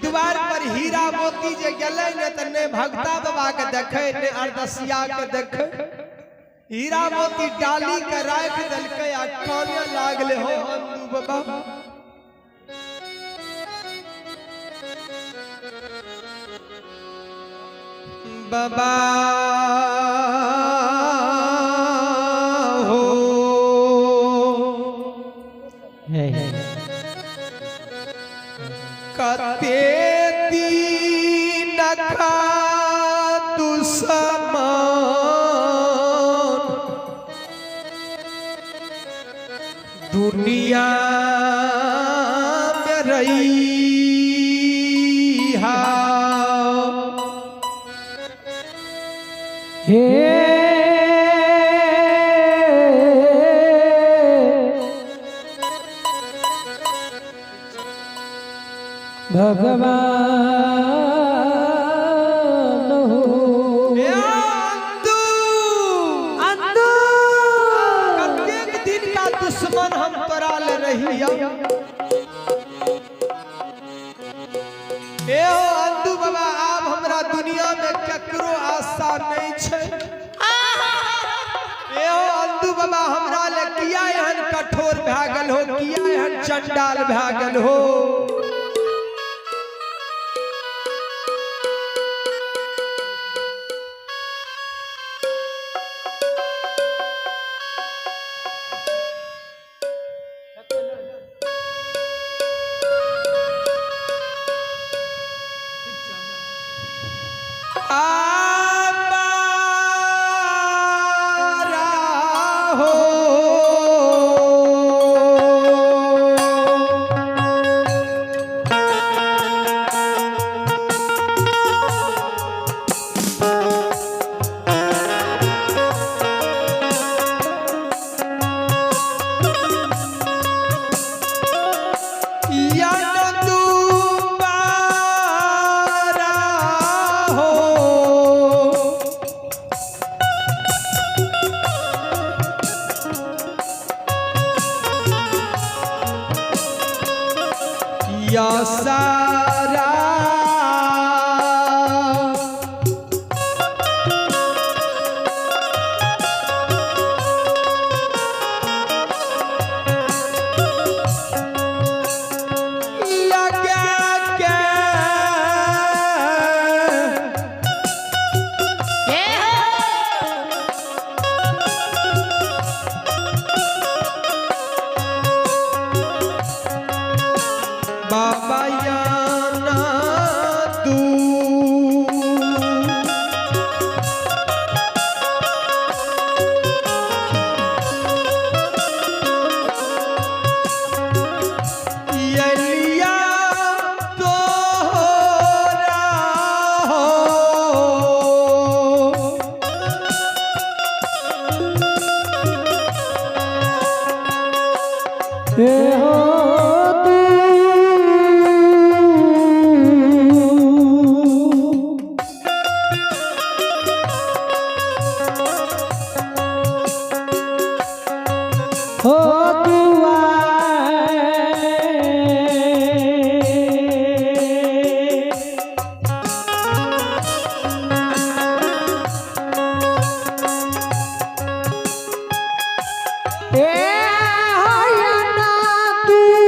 द्वार पर हीरा मोती जे गेलै ने तऽ ने भगता बाबा के देखे ने अरदसिया के देखे। हीरा मोती डाली के राखि देलकै आ काने लागले हो अंदू बाबा। बाबा हो कते दिन का दुश्मन दुनिया में रही। हे भगवान हो। अंदू अंदू कतेक दिन का दुश्मन हम तोरा ले रही। ए हो अंदू बाबा, आब हमरा दुनिया में केकरो आशा नहीं छै। ए हो अंदू बाबा, हमरा ले किया एहन कठोर भए गेल हो, किया एहन चंडाल भए गेल हो? आबारा हो। या दुबारा हो। या सारा लगा के बाबा याना तू। यलिया तोरा हो। हे हो तू। हो तू आए। ए हयना तू।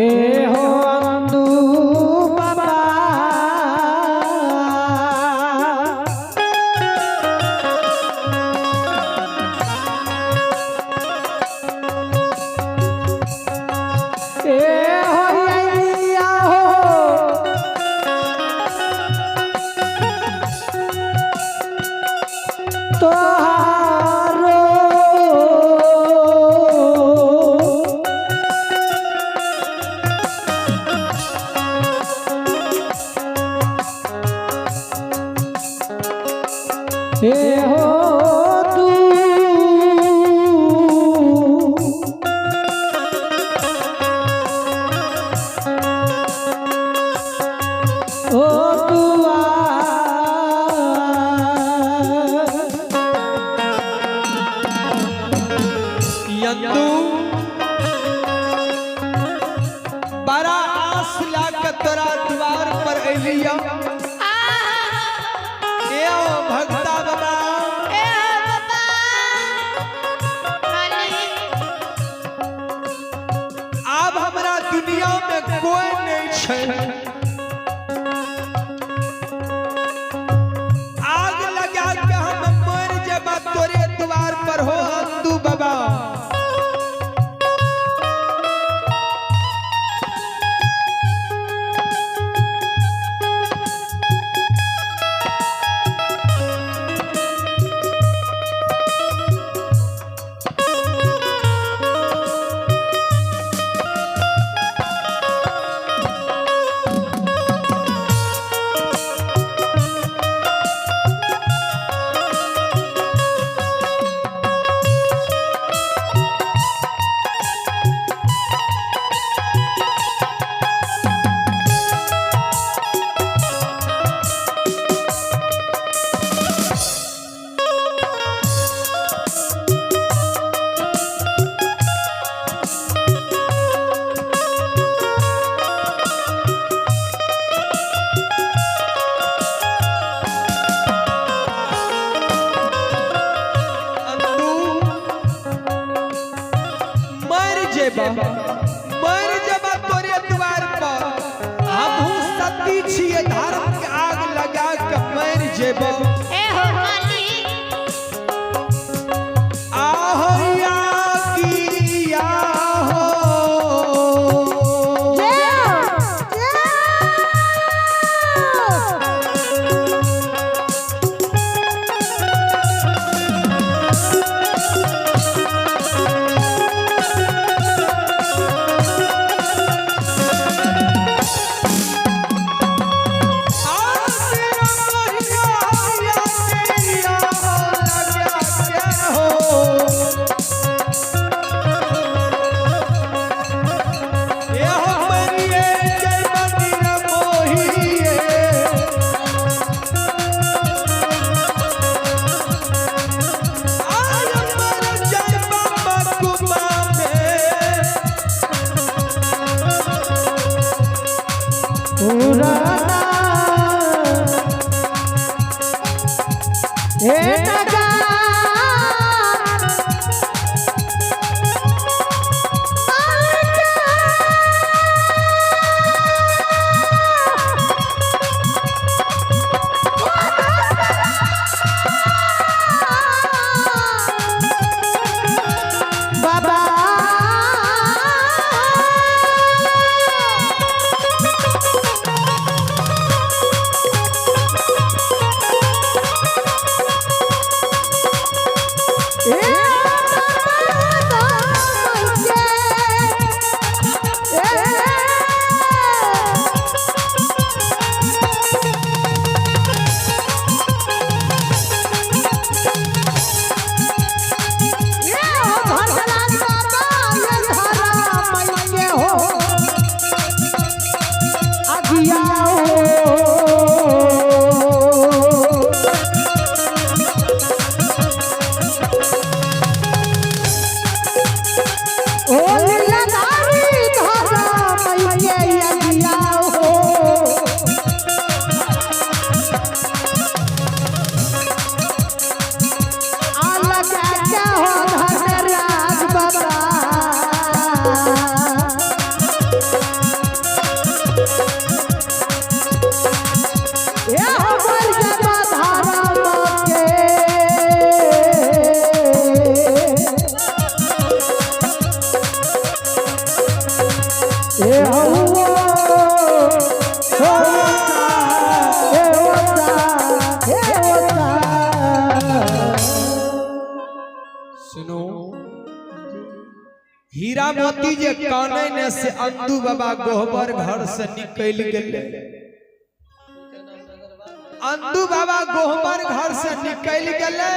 हे हो अंदू बाबा। ए हो अइया हो तोहारो हे हो तू ओ दुआ। यंदू बड़ा आस लाके तोरा द्वार पर अलिया। ए ओ भक्ता बाबा, आब हमरा दुनिया में कोई नहीं छै। आग लगा के हम मर जेबा तोरे द्वार पर हो अंदू बाबा। अंदू मर जेबा, मर जेबा तोरे द्वार पर। हमहू सती छियै, धर्म के आग लगा के मर जेबा। आहो या किया हो। पुराना हे नगा बाबा। हीरा मोती जे कानै ने से अंदू बाबा गोहबर घर से निकल गेले। अंदू बाबा गोहबर घर से निकल गेले।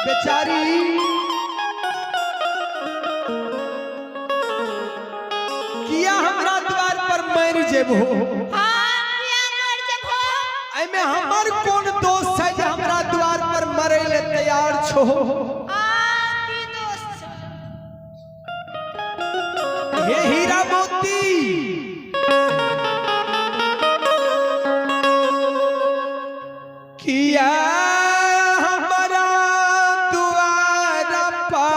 बेचारी किया हमरा द्वार पर मर जेबहो? हाँ, किया मर जेबहो? एमे हमर कोन दोष है जे हमरा द्वार पर मरे ले तैयार छो? हाँ, की दोष छौ? हे हीरा मोती, किया हमरा द्वार पर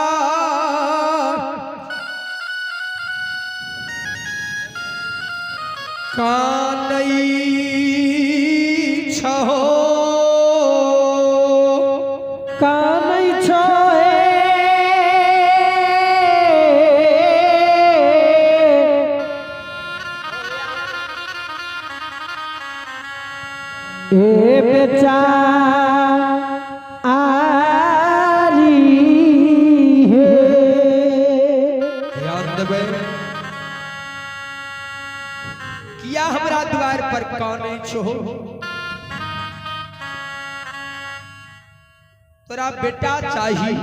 कानै छहो? कानै छो हे। ए बेचा आरी हे। ध्यान देबै, किया हमरा द्वार पर कानै छो? तोरा बेटा चाही?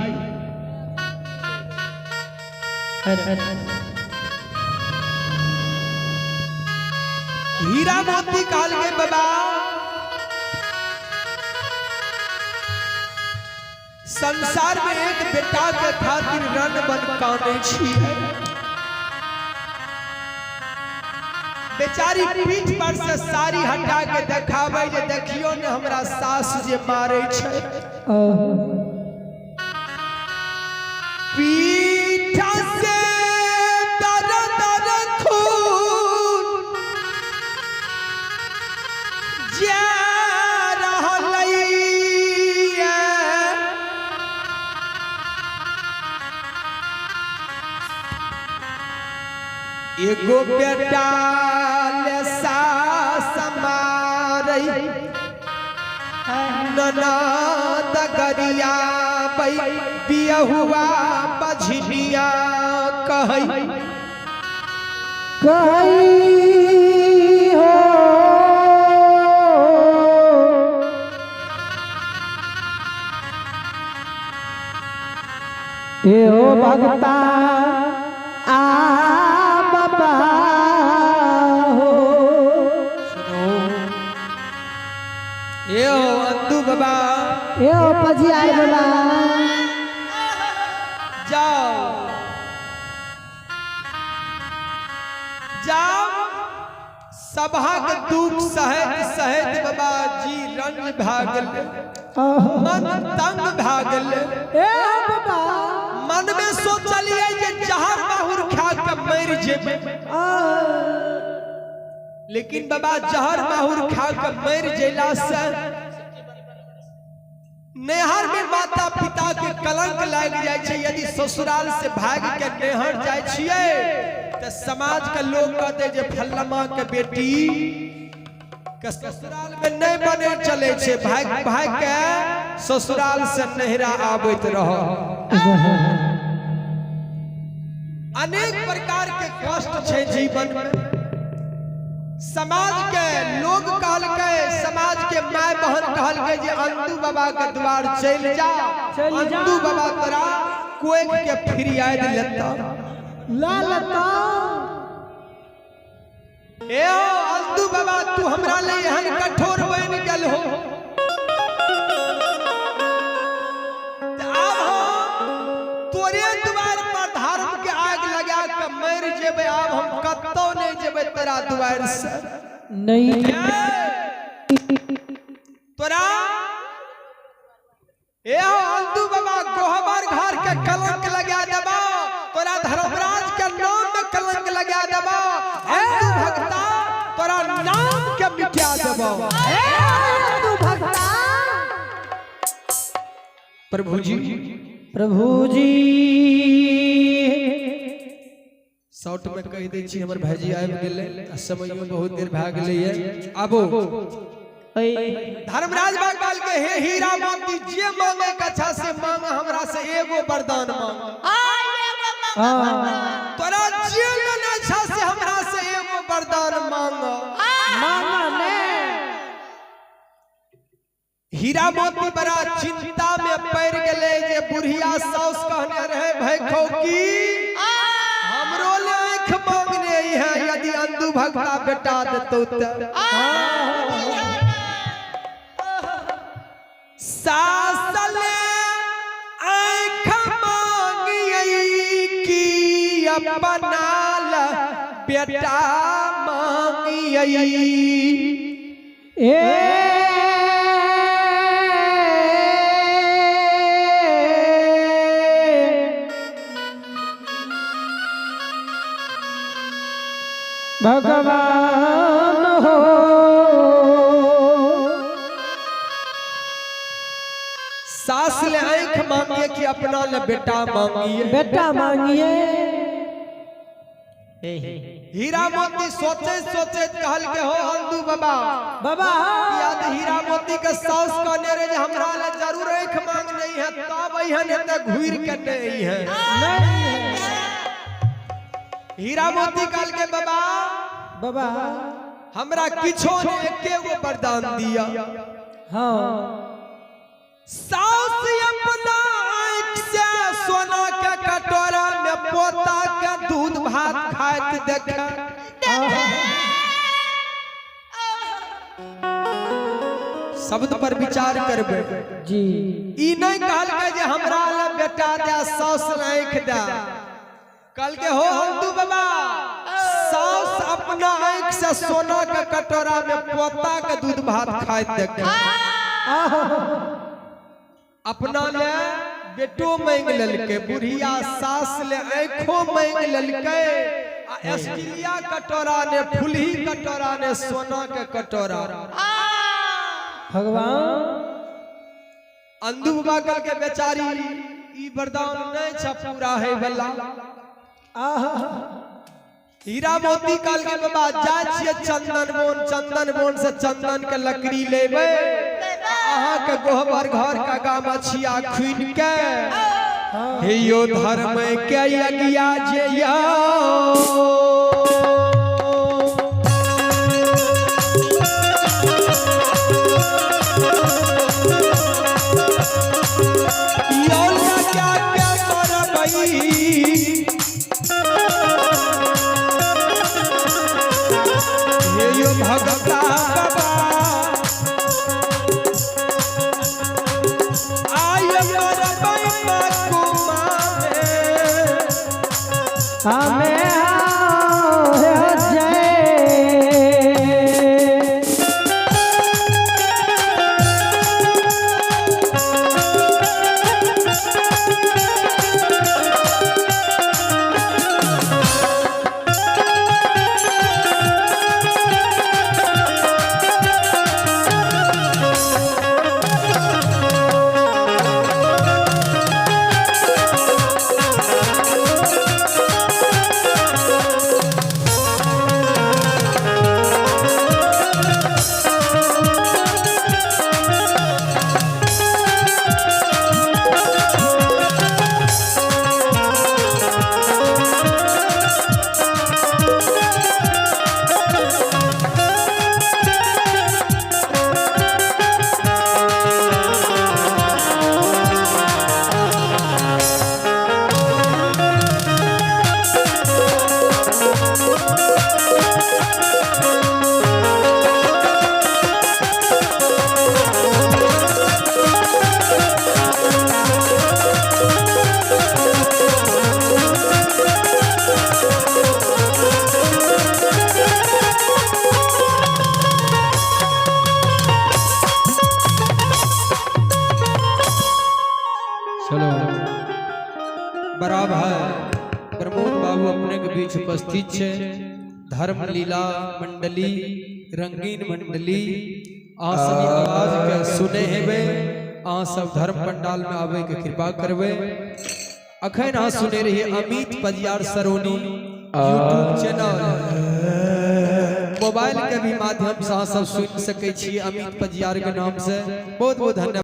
हीरा मोती काल के बाबा, संसार में एक बेटा के खातिर रन बन काने छी। बेचारी पीठ पर से साड़ी हटा के देखाबै जे देखियो ने हमरा सास जे मारे छै। पीठ से दर दर खून जा रहलैया। एगो बेटा ले सास मारै, ननद गरिया बै, बियहुआ बझनिया कहै। कही हो। ए हो भगता आ बाबा हो। सुनो, ए हो अंदू बाबा। ए हो पजियार बाबा। जाओ जाओ, सभा के दुख सहत सहत बाबा जी रंज भागल, मन तंग भागल। ए हो बाबा। मन में सोचलिए जे जहर माहुर खा के मर जेबै, लेकिन बाबा जहर माहुर खा के मर जेला से नैहर में माता पिता के कलंक लागि जाइ छै। यदि ससुराल से भाग के नैहर जाइ छियै तऽ समाज के लोग कहते जे फल्लमा के बेटी के ससुराल में नहीं बने चले छै, भाग भाग के ससुराल से नैहरा आबैत रह। अनेक प्रकार के कष्ट छै जीवन में। समाज के लोग कहलकै, समाज के माय बहन कहलकै जे अंदू बाबा के द्वार चलि जा। चलि जा। अंदू बाबा तोरा कोख के फिरियाद लेता। ला लता। ए हो अंदू बाबा, तू हमरा ले एहन कठोर बनि गेल हो तऽ आब हम तोरे द्वार पर धर्म के आग लगा के मरि जेबै। आब हम कतौ नहि जेबै तोरा द्वार से। नहीं। तोरा ए हो अंदू बाबा, गोहबर घर के कलंक लगा देबा, तोरा धर्मराज के नाम में कलंक लगा देबा। अंदू भक्ता तोरा नाम के मिटा देबा। तू भगता। प्रभु जी। प्रभु जी। शॉर्ट में कहि दै छी, हमर भाईजी आबि गेलै आ समयो बहुत देर भए गेलैए। आबो धर्मराज बागवाल के, हे हीरा मोती, जे मांगे के अच्छा से मांग, हमरा से एगो वरदान मांग। हाँ, एगो मांग। हाँ। तोरा जे लेना छा से हमरा से एगो वरदान मांग। मांगा ने। हीरा मोती बड़ा चिंता में पड़ गेले जे बुढ़िया साउस कहने रहे भैखो की हमरो ले आँख मांगने है, यदि अंधु भगता बेटा देतौ त। सास ले आँख मांगियै की अपना ल बेटा मांगियै? ए भगवान हो। सास ले आँख मांगिए कि अपना ले बेटा मांगिए? बेटा मांगिए। हीरा मोती सोचे सोचे कहल के हो अंधु बाबा, बाबा, याद हीरा मोती के सास कहने रे जे हमरा ले जरूर आँख मांग नहीं है, तब अहन हेते घूर के नहीं है। नहीं। हीरा मोती कहल के बाबा, बाबा, हमरा किछो ने एके गो वरदान दिया। हाँ। सास अपना आँख से सोना के कटोरा में पोता के दूध भात खाइत देखे। शब्द पर विचार करबे। जी। ई नहीं कहलकै जे हमरा ले बेटा दे, सास आँख दे। कहलकै हो अंधु बाबा, सास अपना आँख से सोना के कटोरा में पोता के दूध भात खाइत देखे। अपना ले बेटो मांग लेलकै, बुढ़िया सास ले आँखो मांग लेलकै, आ स्टीलिया कटोरा ने, फुलही कटोरा ने, सोना के कटोरा। भगवान। अंधु बाबा कहलकै बेचारी ई वरदान नहीं छ पूरा है वाला। आहा। हीरा मोती कहलकै बाबा, जाइ छियै चंदन बोन, चंदन बोन से चंदन के लकड़ी लेबै, अहाँ के गोहबर घर के गामछिया खुनि के हे यो धर्म के यज्ञा जे यो यो यज्ञा के करबै। हे यो भगता बाबा, आय करबै कुमारे। हमें आओ जय। चलो बड़ा भाई प्रमोद बाबू अपने के बीच उपस्थित छे। धर्म लीला मंडली, रंगीन मंडली, आ सब आवाज के सुने हेबे। आ सब धर्म पंडाल में आवे के कृपा करबे। अखन अहाँ सुने रहिए Amit Pajiyar Saroni YouTube channel, mobile के भी माध्यम से अहाँ सब सुन सकै छी अमित पजियार के नाम से। बहुत बहुत धन्यवाद।